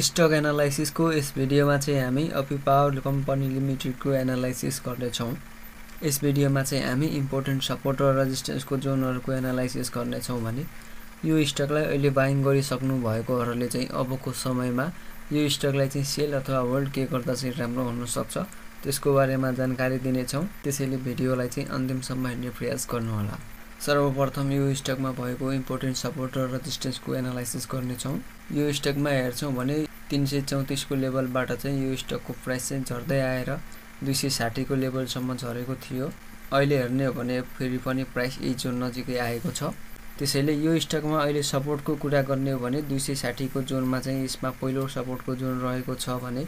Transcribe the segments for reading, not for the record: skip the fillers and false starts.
Stock analysis को इस भिडियोमा चाहिँ हामी अपी पावर कम्पनी लिमिटेड को एनालाइसिस गर्नेछौँ। इस भिडियोमा चाहिँ हामी इम्पोर्टेन्ट सपोर्ट र रेजिस्टेन्सको जोनहरुको एनालाइसिस गर्नेछौँ भने यो स्टकलाई अहिले बाइङ गरिसक्नु भएकोहरुले चाहिँ अबको समयमा यो स्टकलाई चाहिँ सेल अथवा होल्ड के गर्दा चाहिँ राम्रो हुन सक्छ त्यसको बारेमा जानकारी दिनेछौँ। त्यसैले भिडियोलाई चाहिँ अन्तिमसम्म हेर्ने प्रयास गर्नुहोला। सर्वप्रथम यो स्टकमा भएको इम्पोर्टेन्ट सपोर्ट र रेजिस्टेन्सको एनालाइसिस गर्नेछौँ। यो स्टकमा हेर्छौं भने 334 को लेभलबाट चाहिँ यो स्टकको प्राइस चाहिँ झर्दै आएर 260 को लेभलसम्म झरेको थियो। अहिले हेर्ने हो भने फेरि पनि प्राइस यही जोन नजिकै आएको छ। त्यसैले यो स्टकमा अहिले सपोर्टको कुरा गर्ने हो भने 260 को जोनमा चाहिँ यसमा पहिलो सपोर्टको जोन रहेको छ भने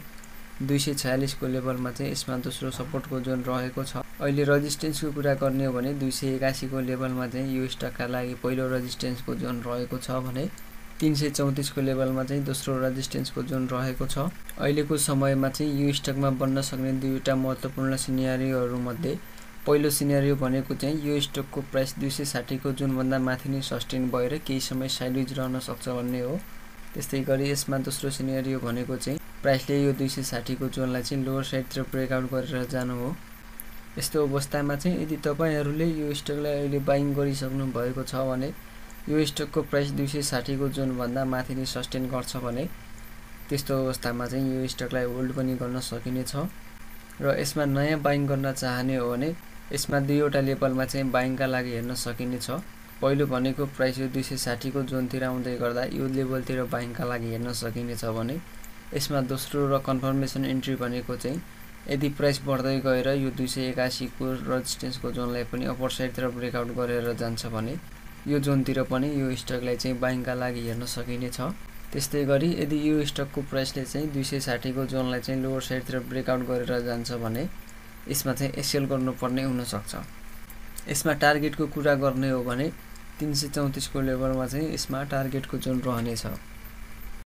246 को लेभलमा चाहिँ यसमा दोस्रो सपोर्टको जोन रहेको छ। अहिले रेजिस्टेन्सको कुरा गर्ने हो भने 281 को लेभलमा चाहिँ यो स्टकका लागि पहिलो रेजिस्टेन्सको जोन रहेको छ भने 334 को लेभलमा चाहिँ दोस्रो रेजिस्टेन्सको जोन रहेको छ। अहिलेको समयमा चाहिँ यो स्टकमा बन्न सक्ने दुईवटा महत्त्वपूर्ण सिनेरियोहरु मध्ये पहिलो सिनेरियो भनेको चाहिँ यो स्टकको प्राइस 260 को जोन भन्दा माथि नै सस्टेन भएर केही समय साइडवेज रहन सक्छ भन्ने हो। त्यस्तै गरी यसमा दोस्रो सिनेरियो भनेको चाहिँ प्राइसले यो 260 को जोनलाई चाहिँ लोअर साइडतिर ब्रेकआउट गरेर जानु हो। यस्तो अवस्थामा चाहिँ यदि तपाईहरुले यो स्टकलाई अहिले बाइङ गरिसक्नु भएको छ भने यो स्टकको प्राइस 260 को जोन भन्दा माथि नै सस्टेन गर्छ भने त्यस्तो अवस्थामा चाहिँ यो स्टकलाई होल्ड पनि गर्न सकिनेछ। र यसमा नयाँ बाइङ गर्न चाहने हो भने यसमा दुईवटा लेभलमा चाहिँ बाइङका लागि हेर्न सकिनेछ। पहिलो भनेको प्राइस यो 260 को जोनतिर आउँदै गर्दा यो लेभलतिर बाइङका लागि हेर्न सकिनेछ भने यसमा दोस्रो र कन्फर्मेसन एन्ट्री भनेको चाहिँ यदि प्राइस बढ्दै गएर यो 281 को रेजिस्टेन्सको जोनलाई पनि अपर साइडतिर ब्रेकआउट गरेर जान्छ भने यो जोनतिर पनि यो स्टकलाई चाहिँ बाइङका लागि हेर्न सकिनेछ। त्यस्तै गरी यदि यो स्टकको प्राइसले चाहिँ 260 को जोनलाई चाहिँ लोअर साइडतिर ब्रेकआउट गरेर जान्छ भने यसमा चाहिँ एसएल गर्नुपर्ने हुन सक्छ। यसमा टार्गेटको कुरा गर्ने हो भने 334 को लेभलमा चाहिँ यसमा टार्गेटको जोन रहनेछ।